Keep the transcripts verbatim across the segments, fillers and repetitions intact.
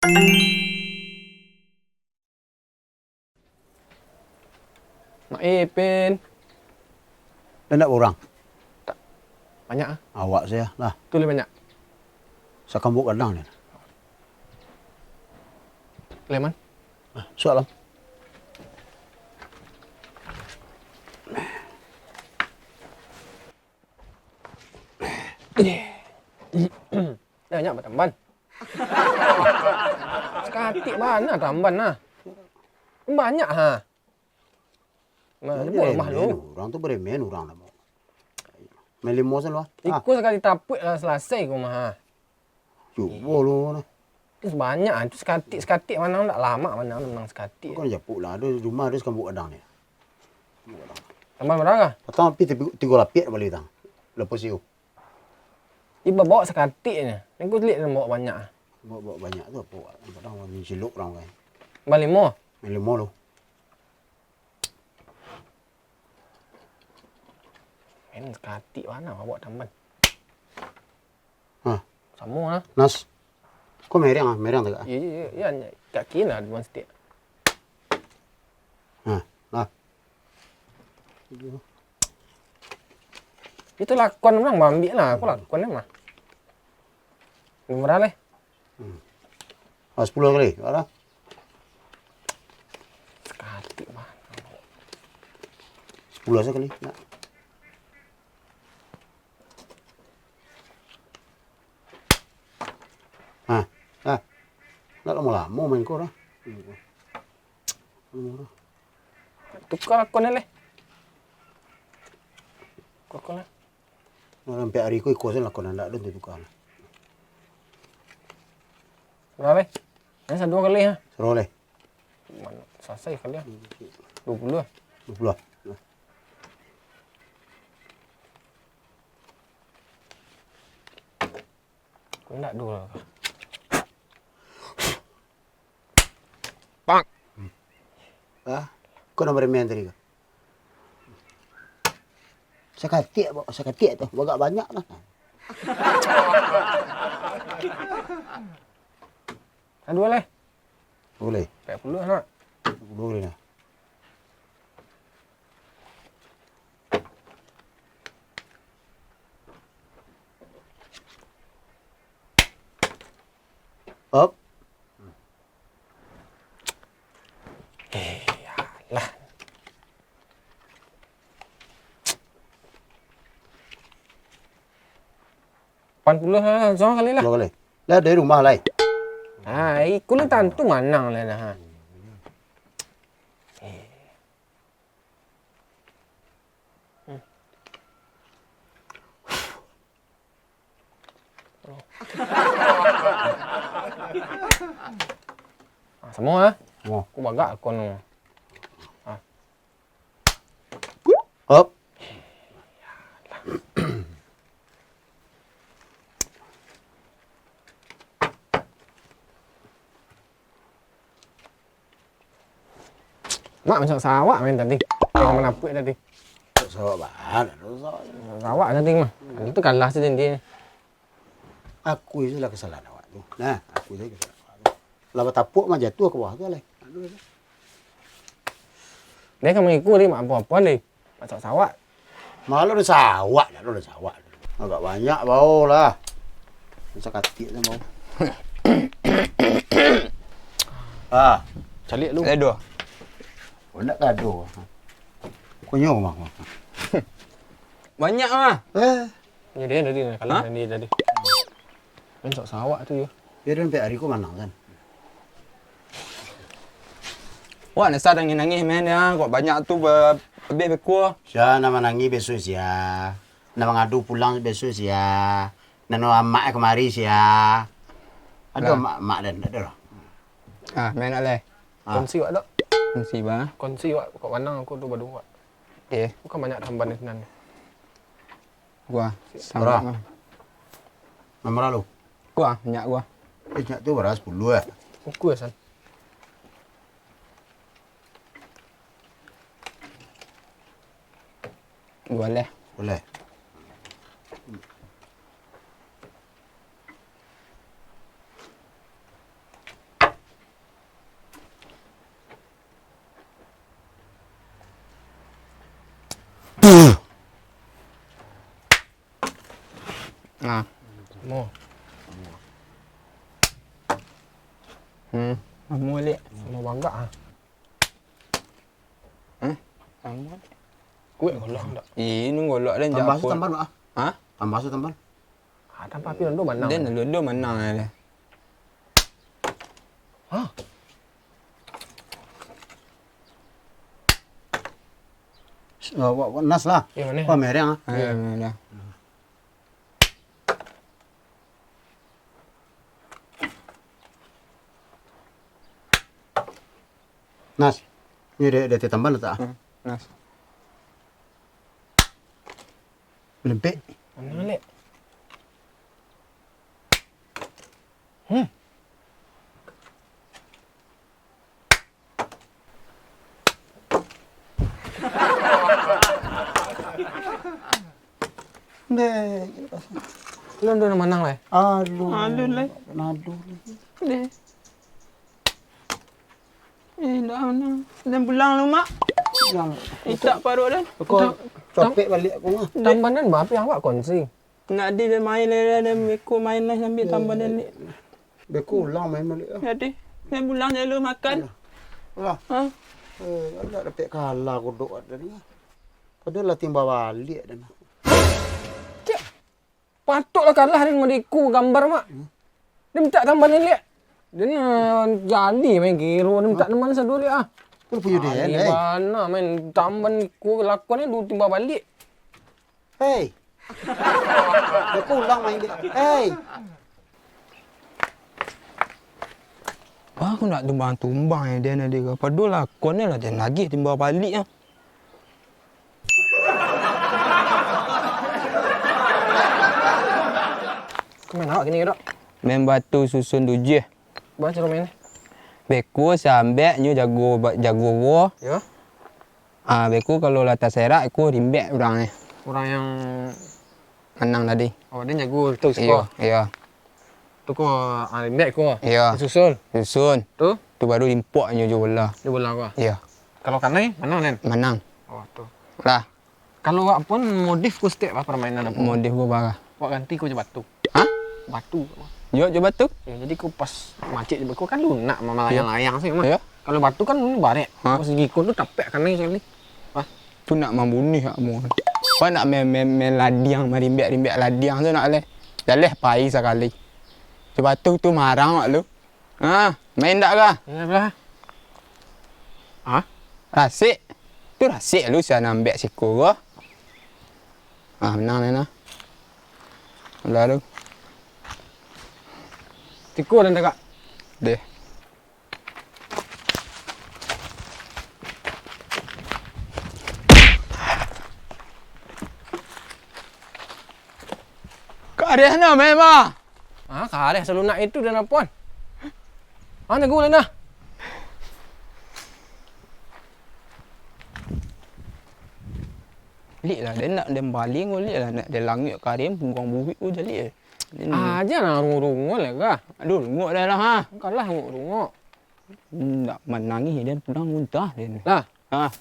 Mak Ipin. Dah ndak urang? Tak. Banyak, ah? Awak sajo lah. Tu lai banyak? Sakambuak gadang ni. Leman? Ah, suak lah. Dah banyak batamban. Sakatik bana tamban nah. Banyak ha. Nah, banyak rumah lu. Urang tu beremen urang namo. Main limo sajo lah. Iko sakali tapuik lah salasai ko mah ha. Cubo lu nah. Tu banyak ha, tu sakatik-sakatik manang ndak lamak manang, manang sakatik. Bukan japuik lah, ado rumah ado sakambuak gadang ni. Tamban bara? Patang api tigo, tigo lapiak bali tang. Lapus siu. Ibo bawa sakatik nyo. Nan ku liek nan bawa banyak. Bawa, bawa banyak tu apo? Kadang mancilok urang kan. Balimo. Balimo tu. Main sakatik bana bawa tamban. Ha. Samo lah. Nas. Ko mereng ah, mereng tagak ah. Iya, iya, iya, iya. Kaki lah dua stik. Ha, lah. Itu lakon urang maambiak lah, aku lakon mah. Murah leh. Hmm. Ah, sepuluh kali, bara? Sakatik mah. Sepuluh sakali, nak. Ha, ha. Ndak lamo-lamo main ko dah. Tuka lakon leh. Tuka lakon lah. Nah, sampai hari ko iko sajo lakon, ndak ado tuka lah. Bara leh? Nan saduo kali ha. Saduo leh. Mano, salasai kali ha. Duo puluah. Duo puluah. Nah. Ndak duo lah. Pak. Hah? Ko nan baremen tadi ko? Sakatiak, Bok, sakatiak tu. Agak banyak lah. Aduh, leh. Boleh. Ampek puluah nak. Ampek puluah boleh lah. Op. Eh, alah. Lapan puluah lah, langsung kali lah. Dua kali. Lah, dari rumah lai. Ah, ikun tantu manang lah dah. Eh. Hmm. Ah, samo ah. Samo. Aku bagak akun tu. Ah. Hop. Mak masak sawak main tadi. Yang manapuak tadi. Sawak bahan, ada sawak. Sawak tadi mah. Itu kalah sajo dia. Akui sajolah kesalahan awak tu. Nah, akui sajo kesalahan awak tu. Lah batapuak mah jatuah ka bawah tu, alai. Dia kan mangikuti mak apo-apo ni. Masak sawak. Malu dah sawak, dah dah sawak. Agak banyak bao lah. Sakatiak tu bao. Ah, caliak lu. Ada dua. Oh, nak gaduh. Kunyo mah. Banyak mah. Eh. Ini dia tadi, kalah. Hah? Ini tadi. Main sok sawak tu yo. Yo, dah sampai hari ko manang kan. Wak, nasa nangih-nangih main ya, kok banyak tu be-, habis beko. Sia nan manangih beso sia. Nan mangadu pulang beso sia. Nan amak kamari sia. Ado lah. Mak, mak dan ado lah. Ah, main nak leh. Ah. Kunci wak dok. Kunci ba. Kunci wak, kok manang aku tu baduo wak. Eh. Bukan banyak tamban di sinan. Gua, bara? Sama. Nomor lu? Gua, minyak gua. Eh, minyak tu bara? Sepuluh eh? Buku ya, San? Boleh. Boleh. Nah. Mo. Hmm. Kamu balik. Mau bangga ah. Hmm? Kamu balik. Kuat golok ndak? Ih, ini golok dan tambah japun. Tambah ah. Hah? Tambah tambah. Ah, tanpa api londo manang. Dia londo manang ya. Hah? Wak, wak, Nas lah. Yang mana? Wah, mereng ah. Iya, mereng. Nas, ini dia, dia tambahan tak? Hmm, Nas. Lempek. Mana lek? Hmm. Deh. Lu udah manang lah. Aduh. Aduh lah. Aduh. Deh. Eh, dah manang. Dan pulang lu, Mak. Yang itak paruak dah. Kau tam-, copek tam-, balik aku mah. Tambahan bapi awak konsi. Nak di main lah, dan beko main lah sambil tambah dan ni. Beko ulang main balik lah. Jadi, saya pulang dulu makan. Lah. Ha? Eh, alah dapek kalah kodok tadi. Padahal lah timbal balik dan. Cik, patutlah kalah dan madiku gambar mak. Hmm. Dia minta tambah dan lihat. Dia nak jadi main kiro, dia minta teman sadoli ah. Kau punya dia, eh. Mana main tambah niku lakon ni dua timbal balik. Hei. Dia pulang main dia. Hei. Wah, aku nak tumbang-tumbang ya dia nak dia. Pado lakon ni lah dia nagih timbal balik ah. Kau main awak kini, Dok? Main batu susun tujuh. Baa caro main? Beko sambek nyo jago ba-, jago wo. Yo. Ah, beko kalau lah taserak, iko rimbek urang ni. Urang yang manang tadi. Oh, dia jago tu siko. Iyo, iyo. Tu ko, ah, rimbek ko. Iyo. Susun. Susun. Tu? Tu baru limpok nyo jo bola. Jo bola ko. Iyo. Kalau kanai, manang kan? Manang. Oh, tu. Lah. Kalau awak pun modif ko stek lah permainan apa? Modif ko baa? Awak ganti ko jo batu. Hah? Batu. Jo, jo batu? Ya, jadi ko pas macik jo batu kan lunak mah, layang-layang se mah. Iyo. Kalau batu kan ini barek. Hah? Pas giko tu tapek kanai sakali. Wah. Tu nak mambunuh kamu. Awak nak main, main, main ladiang, marimbek-rimbek ladiang tu nak leh. Jaleh pai sakali. Jo batu tu marang awak lu. Ha, main dak kah? Ya, belah. Ha? Rasik. Tu rasik lu sia nambek siko ko. Ah, menang ni nah. Lah lu. Siko dan tagak. Deh. Kareh na memang. Ah, kareh salunak itu dan apuan. Ah, tunggu lah nah. Lik lah, dia nak dia baling ko, lik lah, nak dia langik karim, pungguang buhik ko, jalik eh. Aja nah, runguak-runguak lah kah? Aduh, runguak dah lah, ha. Kalah runguak-runguak. Ndak manangih, dia pulang muntah dia ni. Lah. Ha.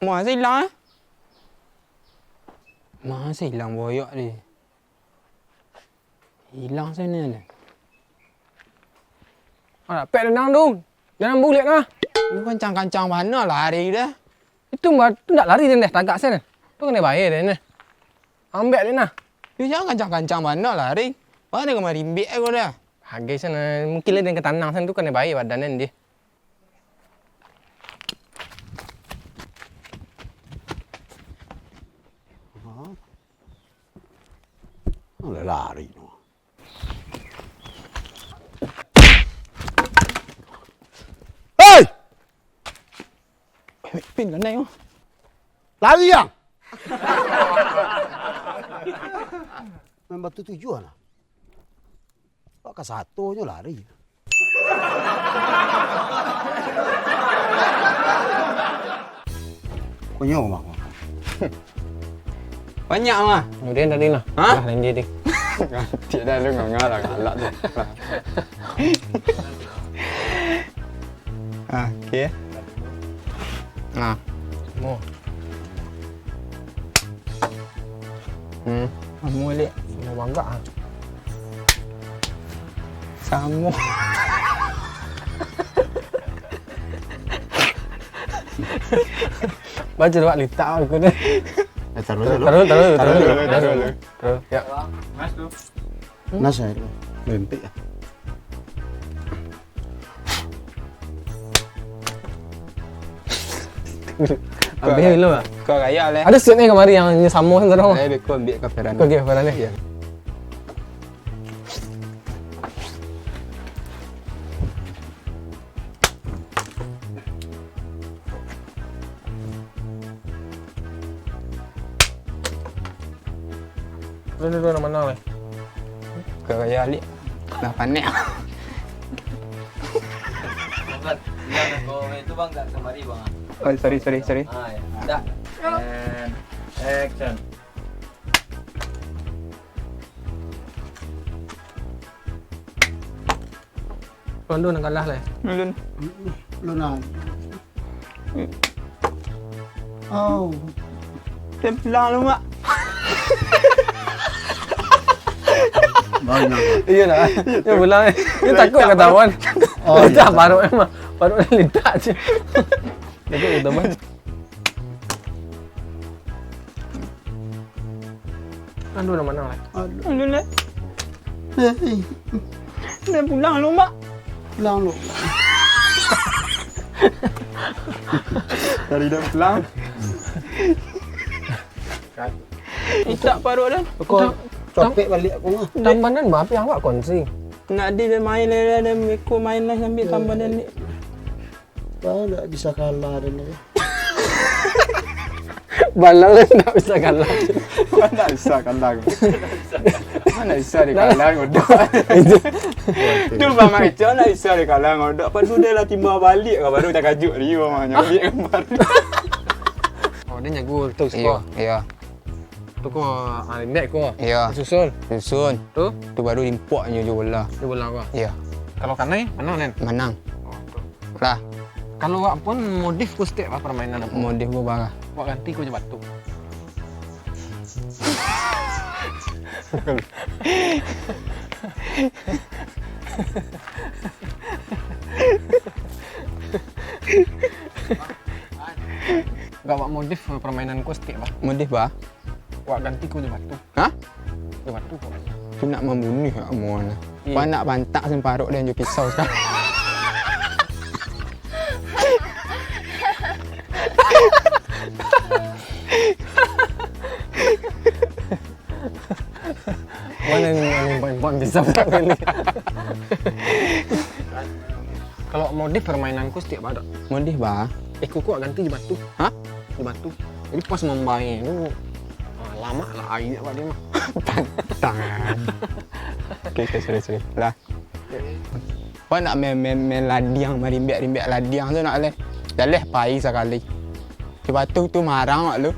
Masa hilang, eh? Masa hilang boyok ni? Hilang sana ni. Ah, pek dendang tu. Jangan bulik lah. Lu kancang-kancang bana lari dah. Itu mah, tu ndak lari deh, tagak sen. Tu kanai bae deh, nah. Ambek deh, nah. Yo, jangan kancang-kancang bana lari. Mana kemari imbik aku dah. Hagai sen, mungkin lah dia ketanang sen tu kanai bae badan dia. Lah lari tu. Hei! Pin kanai oh. Lari yang. Main batu tujuh lah. Wak ka sato nyo lari. Konyo mah. Banyak mah. Kemudian tadi lah. Hah? Lah, nanti deh. Ngantik dah lu, nganga lah, galak tu. Ah, okey. Nah. Mo. Hmm. Kamu lihat. Mau bangga ah. Samo. Baca dulu, litak aku ni. Eh, taruh dulu. Taruh, taruh, taruh, taruh, taruh, taruh, taruh. Taruh, ya. Mas tu. Nas, ya. Lentik, ya. Habis dulu lah. Kau raya lah. Ada set ni kamari yang samo kan, taruh. Eh, beko ambil kaperan. Kau ambil kaperan ni. Ya. Lu, lu, lu, nak menang, leh? Kau raya alik. Dah panek. Bang, bilang aku itu, Bang, tak kamari, Bang. Oh, sorry, sorry, sorry. Ah, ya. Dah. And action. Kondo nan kalah lai. Ulun. Ulun ah. Oh. Dia pulang lu, Mak. Banyak. Iya lah. Dia pulang. Dia takut ketahuan. Oh, iya. Dah, baru emang. Baru litak je. Takut ketahuan. Aduh, dah manang lah. Aduh. Aduh, lah. Eh, eh. Dah pulang lu, Mak. Pulang lu. Dari dah pulang. Isak paruik dah. Kau copek balik aku mah. Tambanan bah, api awak konsi. Nak di main lah, dah meko main lah, ambil tambanan ni. Kau ndak bisa kalah dan ni. Balang ndak bisa kalah. Kau ndak bisa kalah. Mana bisa dikalah, Godok? Tu Bang Ico ndak bisa dikalah, Godok. Apa tu dia lah timbal balik, baru takajuik dia, Bang. Nyambi gambar. Oh, dia nyagu tu, iya, iya. Tu ko, ah, limbek ko. Iya. Susun. Susun. Tu? Tu baru limpok nyo jo bola. Jo bola ko. Iya. Kalau kanai, manang, Nen? Manang. Oh, tu. Lah. Kalau awak pun modif ko stek lah permainan awak. Modif ko bara? Awak ganti ko jo batu. Gak awak modif permainan ko stek lah. Modif bah? Wak ganti ko jo batu. Hah? Jo batu ko. Tu nak mambunuah wak, amuah nah. Iya. Wak nak pantak samparok den jo pisau sakarang. Mana ni, mana ni, buang, buang pisau sakarang ni. Kalau modif permainan ko stek bah? Modif bah? Eh, ko ko wak ganti jo batu. Hah? Di batu. Jadi pas mambae tu, ah, lamak lah aia awak dia mah. Tangan. Oke, oke, sorry, sorry. Lah. Awak nak main, main, main ladiang, marimbek-rimbek ladiang tu nak leh. Jaleh pai sakali. Di batu tu marang awak lu.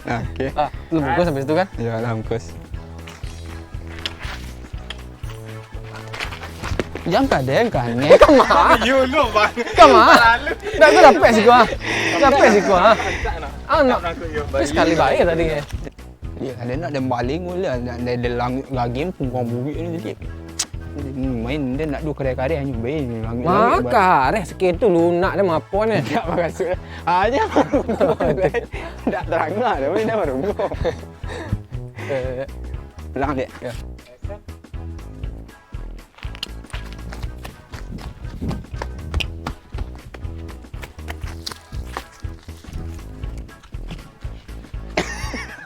Nah, oke. Ah, lu bungkus habis tu kan? Iyolah, bungkus. Jangan kadang kan, eh. Kama? Yo, no, Bang. Kama? Ndak tu dapek siko, ah. Dapek siko, ah. Ah, nak. Terus sekali baik tadi, eh. Yo, ada nak dan baling pun lah, nak ada langit lagi pun buang burik ni tadi. Main dia nak dua kareh-kareh hanya main langit-langit. Maka areh sikit tu lunak dia mapo ni? Tak maksud. Hanya baru. Tak terangah dah, main dah baru. Eh, eh. Pulang, Dek. Ya.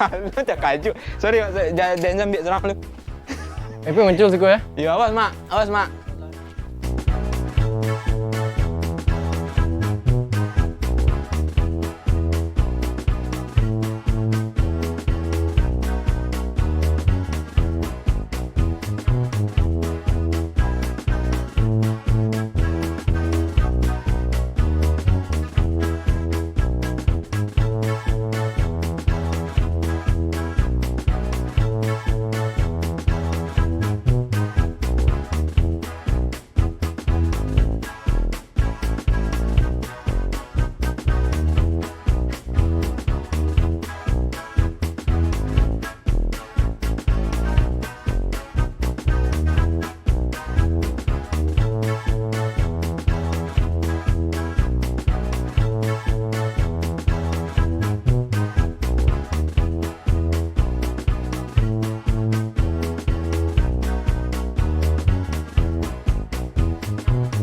Lu takajut. Sorry, Mak. Sorry. Ja-, jangan ambil serang lu. Eh, Pi, muncul siko, ya? Ya, awas, Mak. Awas, Mak.